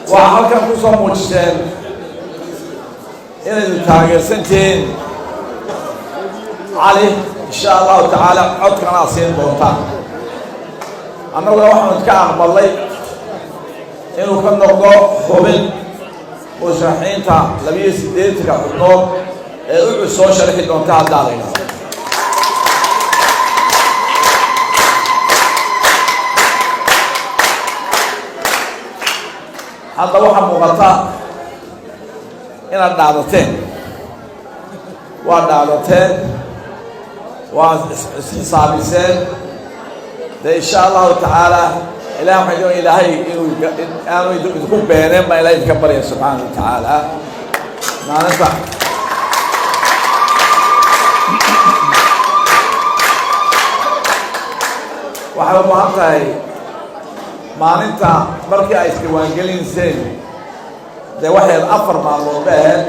Waxaa halkan ku soo muujiseen inaynu taageersantihiin Cali, insha Allahu tacaala codkanaa siin doontaan. Annaguna waxaanu ka aqbalnay inuu ka noqdo xubin musharaxiinta 82-ka xubnood ee UCID soo sharxi doonta haddaa la yidhahdo. Hadda waxaa muuqata inaad dhaadateen, waa dhaadateen, waa isxisaabiseen. Dee insha Allahu tacaala Ilaah waxaan doonaya Ilaahay inuu aanu idinku beeneen baan Ilahay idinka baryaya subxaana wa tacaala. Maalinta waxay u baahan tahay, maalinta markii ay isdiiwaangelinseen, dee waxay 4 maalmood ba ahayd,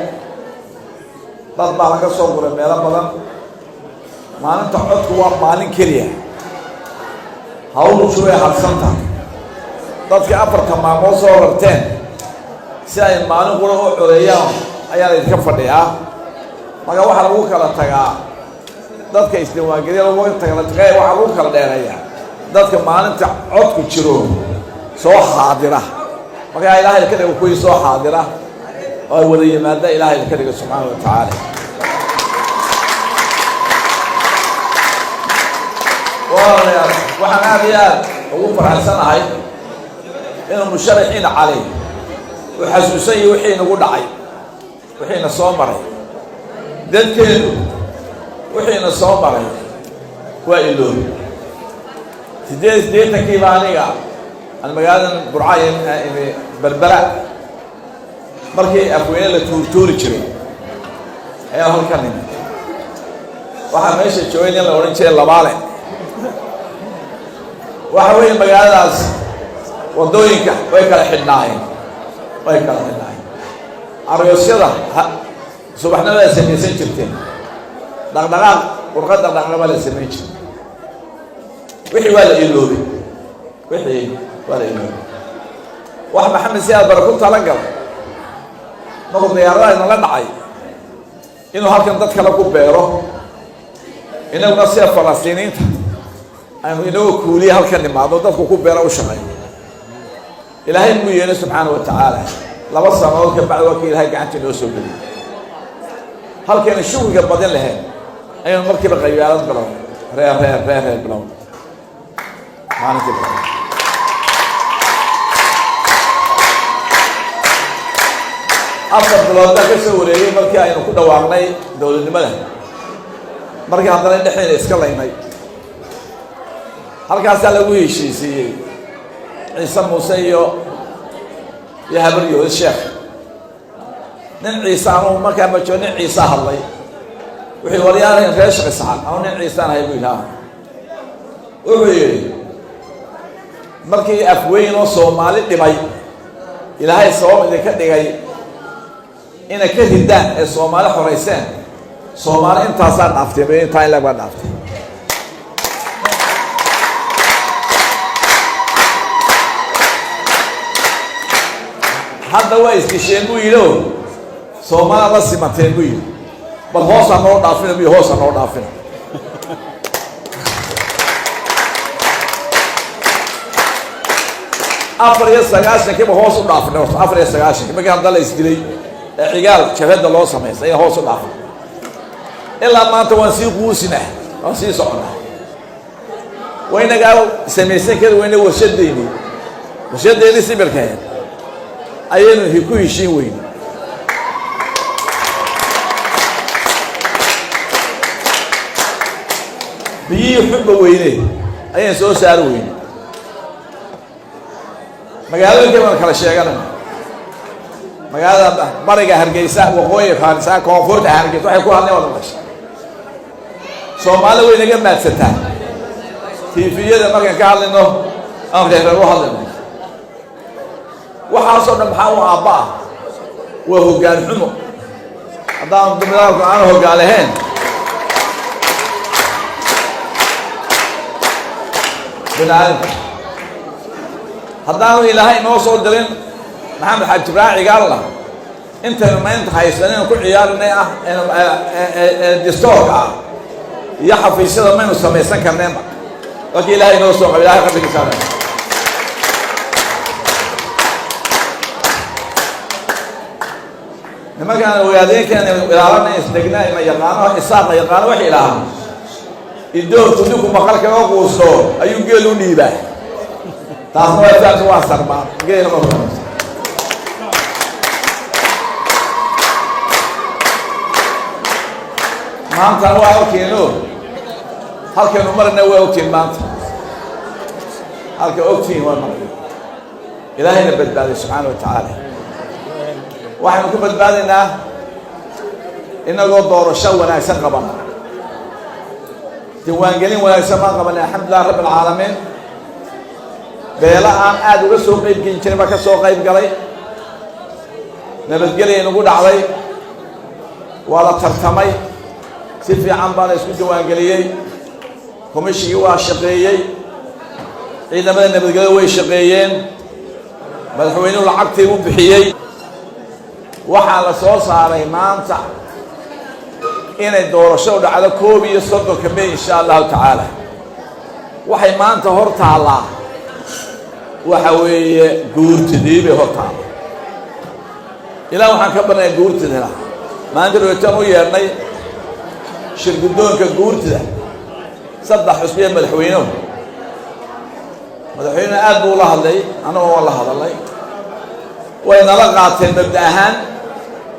dad baa laga soo guray meelo badan. Maalinta codku waa maalin keliya, hawshu way hadsan tahay. Dadka 4-ta maalmood soo rarteen si ay maalin qura u codeeyaan ayaa la idinka fadhiyaa. Marka waxaa lagu kala tagaa dadka isdiiwaangeliya, lagu kala tagay, waxaa lagu kala dheereeyaa dadka maalinta codku jiro soo xaadira. Markaa Ilaahay ka dhigo kuwii soo xaadira oo ay wada yimaada, Ilaahay ka dhigo subxaana wa tacaala. Walaalayaal, waxaan aada iyo aad ugu faraxsanahay inuu musharaxiin Cali uu xasuusan yahi wixii nagu dhacay, wixiina soo maray. Dadkeenu wixiina soo maray waa iloobi. 88-kiiba aniga aan magaaladan Burca imi, Berbera markii Afweyne la tuurtuuri jiray ayaan halkan nimi. Waxaa meesha joogay nin la odhan jiray Labaale. Waxa weeye magaaladaas waddooyinka way kala xidhnaayeen, way kala xidhnaayeen. Aroosyada subaxnimadaa samaysan jirteen, dhaqdhaqaaq warqad dhaqdhaqaaq la samayn jiray. Wixii waa la iloobay, wixii waa la iloobay. Wax Maxamed Siyaad Bare ku talagalay markuu diyaaradaha inala dhacay inuu halkan dad kale ku beero, inaguna sida Falastiiniinta aynu inagoo kuuliya halkan nimaadno, dadku ku beero u shaqeeyo. Ilaahay muu yeelay subxaana wa tacaala. 2 sanadood ka bacdi waa kii Ilahay gacanta inoo soo geliyay. Halkaynu shukriga badin lahayn ayaynu markiiba qabyaalad bilow, reer reer reer reer bilow maalintii bilow. 4 bilood baa ka soo wareegay markii aynu ku dhawaaqnay dowladnimada, markii haddana dhexdeena iska laynay. Halkaasaa lagu heshiisiiyey Ciise Muuse iyo Habar Yoonis Sheekh. Nin Ciise anugu markaa ma joogo, nin Ciise hadlay, wuxuu waryaalayn reer Sheekh Isxaaq, anu nin Ciisaan ahay buu yidhi. Wuxuu yidhi markii Afweyn oo Soomaali dhibay Ilaahay sabab idinka dhigay inay ka ridaan ee Soomaali xorayseen, Soomaali intaasaa dhaaftay, intaa in lag baa dhaaftay. Hadda waa isdisheen buu yidhi o Soomaalia la simateen buu yidhi, bal hoosaa noo dhaafina bu hoosaa noo dhaafina. 94-kiiba hoos u dhaafnay horta, 94-kii markii hadda la isdilay ee Cigaal jabhadda loo samaystay ayaa hoos u dhaafnay. Ilaa maanta waan sii quusinah, waan sii soconaa. Waynagaa samaysan kari weyne warshadeyni, warshadeyni sibirkaheed ayaynu ku heshiin weyne. Biyihii xubba weyne ayaan soo saari weyne. Magaalooyinkii baan kala sheeganayna, magaalada bariga Hargeysa, waqooyiga Hargeysa, koonfurta Hargeysa, waxay ku hadleen wada dhashay. Soomaali way naga maadsataa tiifiyada markaan ka hadlayno aan reereer u hadlayno. Waxaasoo dhan maxaa u aabba ah? Waa hoggaan xumo. Haddaan dumidaanku aan hoggaan lahayn, bini aadamka haddaanu Ilaahay noo soo dirin Maxamed Xaaji Ibraahim Cigaalna intaynu maynta haysan inaan ku ciyaarinay ah distoorka ah iyo xafiisyada maynu samaysan karneenba. Markii Ilaahay inoo soo qaba, Ilahay qabrigiisa. Nimankaan ogaadeenkeena ilaalana isdegna ma yaqaano, Isaaq ma yaqaano, waxay idhaahaan idoortu ninku maqal kaga quusto ayuu geel u dhiibaa. Taasna waa fahamsa, waa sarbaan geela ma fahamsa. Maantana waa ogtiino halkaynu marna, waa ogtiin maanta halka ogtihiin waa marna. Ilaahayna badbaaday subxaana wa tacaala. Waxaynu ku badbaadaynaa inagoo doorasho wanaagsan qabana, diiwaangelin wanaagsan baan qabanay, alxamdulilah rabbi alcaalamiin. Beelo aan aada uga soo qeyb gelin jirin baa ka soo qayb galay. Nabadgelya inagu dhacday, waa la tartamay, si fiican baa la isku diiwaangeliyey. Commishinkii waa shaqeeyey, ciidamada nabadgelyo way shaqeeyeen, madaxweynuhu lacagtii u bixiyey. Waxaa la soo saaray maanta inay doorasho dhacdo 31-ka May, insha Allahu tacaala. Waxay maanta hor taallaa waxa weeye guurtidii bay hor taallaa. Ilaah waxaan ka barnaya guurtidana maalinta roitaan u yeedhnay shirguddoonka guurtida saddex xusbiya madaxweynuhu. Madaxweynuhu aad buu ula hadlay, annagoo waan la hadalnay, way nala qaateen mabda ahaan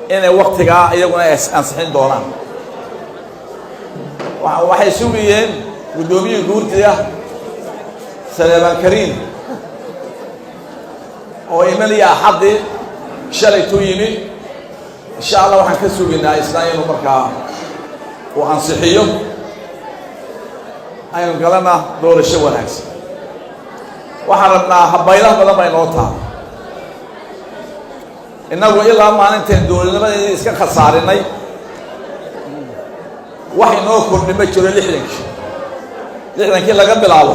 inay waktigaa iyaguna ay ansixin doonaan. Waxay sugayeen guddoomiyihii guurtida Saleebaan Kariim oo imanaya Axaddii shalaytuu yimi. Insha Allah waxaan ka sugaynaa isna inuu markaa uu ansixiyo, aynu galana doorasho wanaagsan. Waxaan rabnaa habaylaha badan baa inoo taala. Innagu ilaa maalinteen dowladnimadeedii iska khasaarinay wax inoo kordhi ma jiro. 60-kii laga bilaabo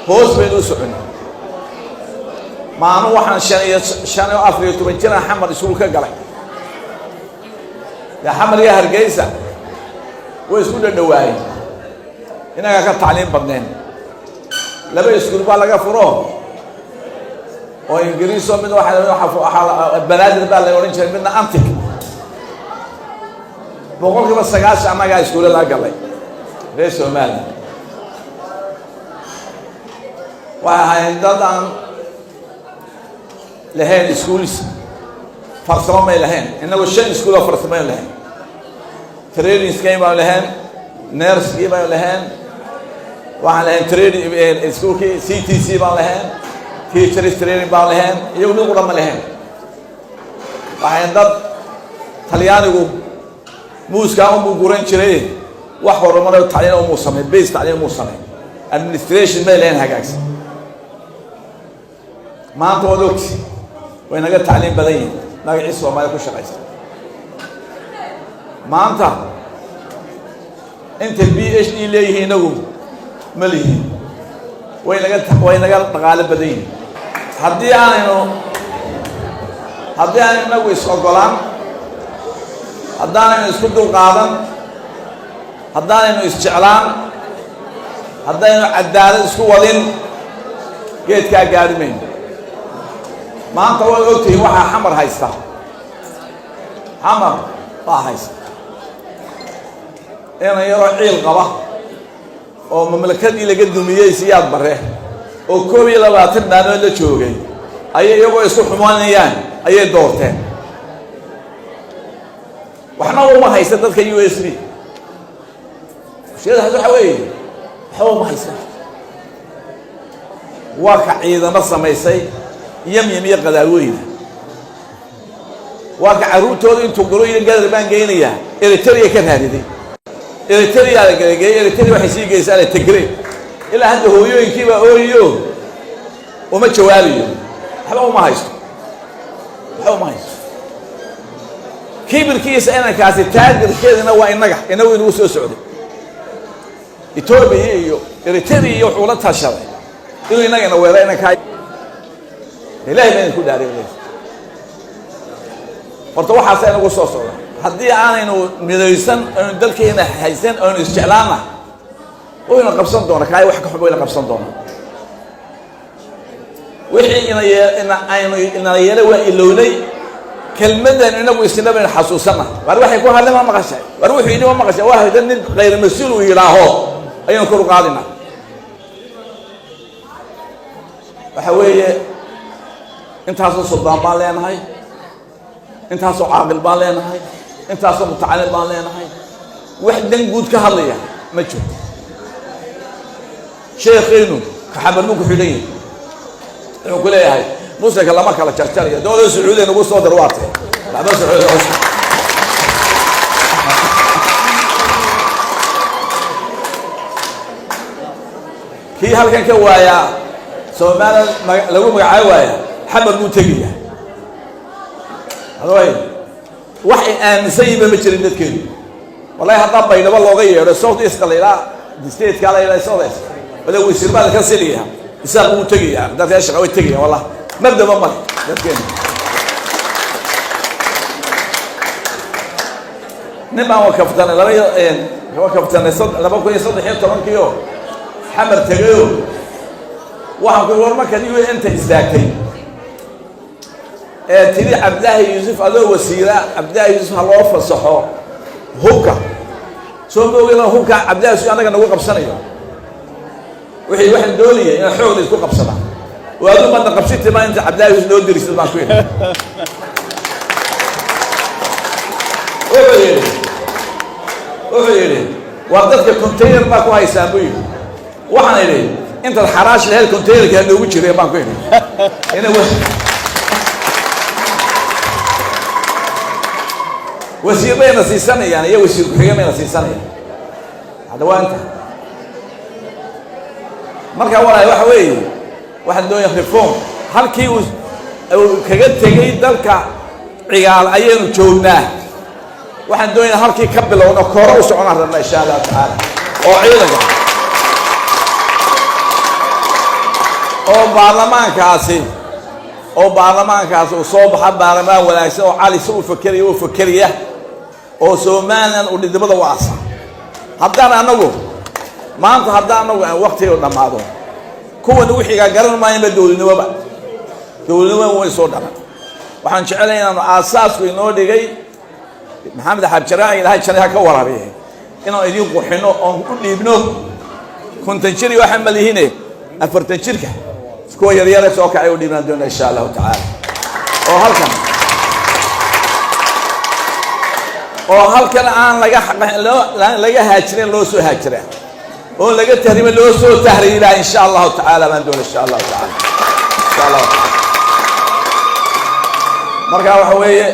hoos baynu u soconay. Maanu waxaan 5 iyo 14 jiraan Xamar iskuul ka galay. Dee Xamar iyo Hargeysa way isku dhadhawaayeen, innagaa ka tacliim badneen. Laba iskuul baa laga furo oo Ingiriiso, mid waa Banaadir baa la odhan jiray, midna Antic. 90% annagaa iskuulle laga galay reer Somaliya. Waxay ahaayeen dad aan lahayn iskuulis farsamo may lahayn. Innagu shan iskuul oo farsamo aynu lahayn, trainingskay baanu lahayn, nerskii baanu lahayn, waxaan lahayn training iskuulkii CTC baan lahayn, teachers training baan lahayn. Iyagu mid qura ma lahayn. Waxayn dad Talyaanigu muuskaa unbuu guran jiray, wax horumaro tacliin umuu samayn, base tacliin umuu samayn, administration may lahayn hagaagsan. Maanta waad ogti, way naga tacliin badan yihin, magacii Soomaaliya ku shaqaysta. Maanta intay PhD leeyihiin inagu ma lihiin. Way naga dhaqaalo badan yihiin. Haddii aanaynu inagu is ogolaan, haddaanaynu isku dulqaadan, haddaanaynu isjeclaan, haddaynu cadaalad isku wadin, geedkaa gaari mayno. Maanta waad ogtihiin waxaa Xamar haysta. Xamar baa haysta inan yaroo ciil qaba oo mamlakadii laga dumiyey Siyaad Barre oo 21 maalmood la joogay ayay iyagoo isku xumanayaan ayay doorteen. Waxna uma haysta dadka USB. Mushkiladaas waxa weeye waxba uma haysta. Waa ka ciidamo samaysay yamyam iyo qadaaweyna, waa ka carruurtooda intuu galo iyo gadar baan geynayaa Eritrea ka raadiday. Eritrea la galageeyey, Eritrea waxay sii geysaa Tigre. Ilaa hadda hooyooyinkiibaa ooyiyo, uma jawaabayo. Waxba uma haysto, waxba uma haysto. Kibirkiisa inankaasi taageerkeedana waa innaga, inagu inagu soo socday Etoobiya iyo Eritrea iyo wuxuu la tashaday inuu innagana weero inankaa. Ilahay baa idinku dhaariy. Horta waxaasa inagu soo socda haddii aanaynu midaysan, aynu dalkeena haysan, aynu isjeclaana, wayna qabsan doona kaay, wax ka xun wayna qabsan doona. Wixii ina ina aynu inala yeelay waa ilownay. Kelmaddan inagu isna baynu xasuusana. War waxay ku hadleen ma maqashay? War wuxuu yidhi ma maqashay? Waa hayda nin khayr mas-uul uu yidhaaho ayaynu kor u qaadina. Waxa weeye intaasoo suldaan baan leenahay, intaasoo caaqil baan leenahay, intaasoo mutacallim baan leenahay, wax dan guud ka hadlaya ma jiro. Sheekeynu kaxabar buu ku xidhan yahay, wuxuu ku leeyahay muslimka lama kala jarjarayo, dowladda Sacuudiya nagu soo dar, waa tee waxba Sacuudiya. Kii halkan ka waayaa Soomaaliya lagu magacaabo waaya, Xamar buu tegaya. Adaway wax ay aaminsan yihinba ma jirin dadkeenu. Wallahi haddaa Baydhabo looga yeedho, South East la yidhaha, stateka la yidhaha South East, wala wasiir baa ka sinaya, Isaaq wuu tegaya, dadka shaqa way tegaya. Wallah mabdaba male dadkeenu. Nin baan wakaftanay laba wakaftanay 2013-kii Xamar tegayo. Waxaan ku war markaad UN-ta istaagtay ee tiri Cabdillaahi Yuusuf adoo wasiira, Cabdillahi Yuusuf ha loo fasaxo hubka, soo ma ogin hubka Cabdillahi Yuusuf annaga nagu qabsanayo? Wixii waxaan doonaya inaan xoog la isku qabsadaa oo aduu madna qabsiti ma inta Cabdillahi Yuusuf noo dirisid baan ku yidhi. Wuxuu yidhi war dadka container baa ku haysaan buu yidhi. Waxaan idhi intaad xaraash lahayd containerka noogu jireen baan ku idhi. Ina wasiir bayna siisanayaan iyo wasiir ku-xigeen bayna siisanayaan. Hadda waa inta marka walaay waxa weeye waxaan doonaya reform. Halkii uu kaga tegey dalka Cigaal ayaynu joognaa. Waxaan doonaya halkii ka bilowno, koore u soconaan rabna insha Allahu tacaala, oo ciidanka oo baarlamaankaasi uu soo baxa baarlamaan wanaagsan oo Cali si uu fekeraya uu fekeraya oo Somalilan uu dhidibada u asa. Haddaan anagu maanta, haddaan anagu aan waktiga dhammaado, kuwan wixigaa garan maayanba dowladnimoba, dowladnimoba way soo dhalan. Waxaan jecelay inaanu aasaasku inoo dhigay Maxamed Xabjaraac, Ilahay janay ha ka waraabiye, inaan idiin qurxino oon u dhiibno 50 jir iyo waxaan malihine 40 jirka kuwa yaryare soo kacay u dhiibnaan doona insha Allahu tacaala, oo halkan aan laga haajirin loo soo haajiraa, oo laga tahriimin loo soo tahriibaa insha Allahu tacaala baan doona insha Allahu tacaala, insha Allahu taala. Marka waxa weeye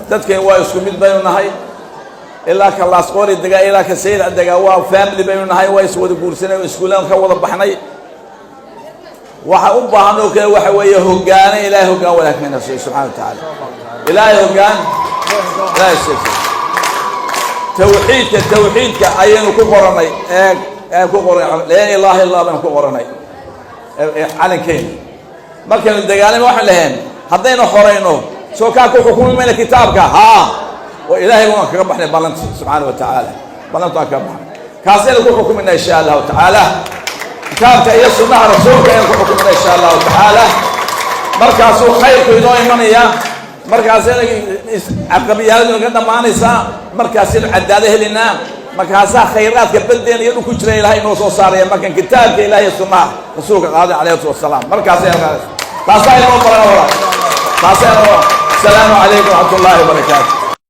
dadkan waa isku mid baynu nahay, ilaa ka Laasqoori degaa ilaa ka Saylac degaa waa family baynu nahay, waa is wada guursanay oo iskuulaan ka wada baxnay. Waxa u baahan oo kale waxa weeye hoggaane. Ilaahay hoggaan wanaagsan siiyo subxana wa tacaala. Ilaahay hoggaan Ilaahay siiyo. Tawxiidka ayaynu ku qoranay ee ku qoranay laa ilaaha illa baynu ku qoranay calankeena. Markaynu dagaalama waxaan laheen haddaynu xorayno soo kaa ku xukumi mayna kitaabka haa, oo Ilaahay waan kaga baxnay ballanti subxaana wa tacaala, ballanta waan kaga baxnay. Kaasaynu ku xukumayna insha Allahu tacaala, kitaabka iyo sunnaha rasuulka ayaan ku xukumina insha Allahu tacaala. Markaasuu khayrku inoo imanaya, markaasayna caqabiyaaladu naga dhammaanaysaa, markaasaynu cadaalo helinaa, markaasaa khayraadka baldeena iyo dhul ku jira Ilahay inoo soo saaraya markaan kitaabka Ilahay iyo sunnaha rasuulka qaaday alayhi salatu wasalaam. Markaasay taasaa inoo baran wala, taasaa inoo. Asalaamu calaykum waraxmat ullahi wabarakaatu.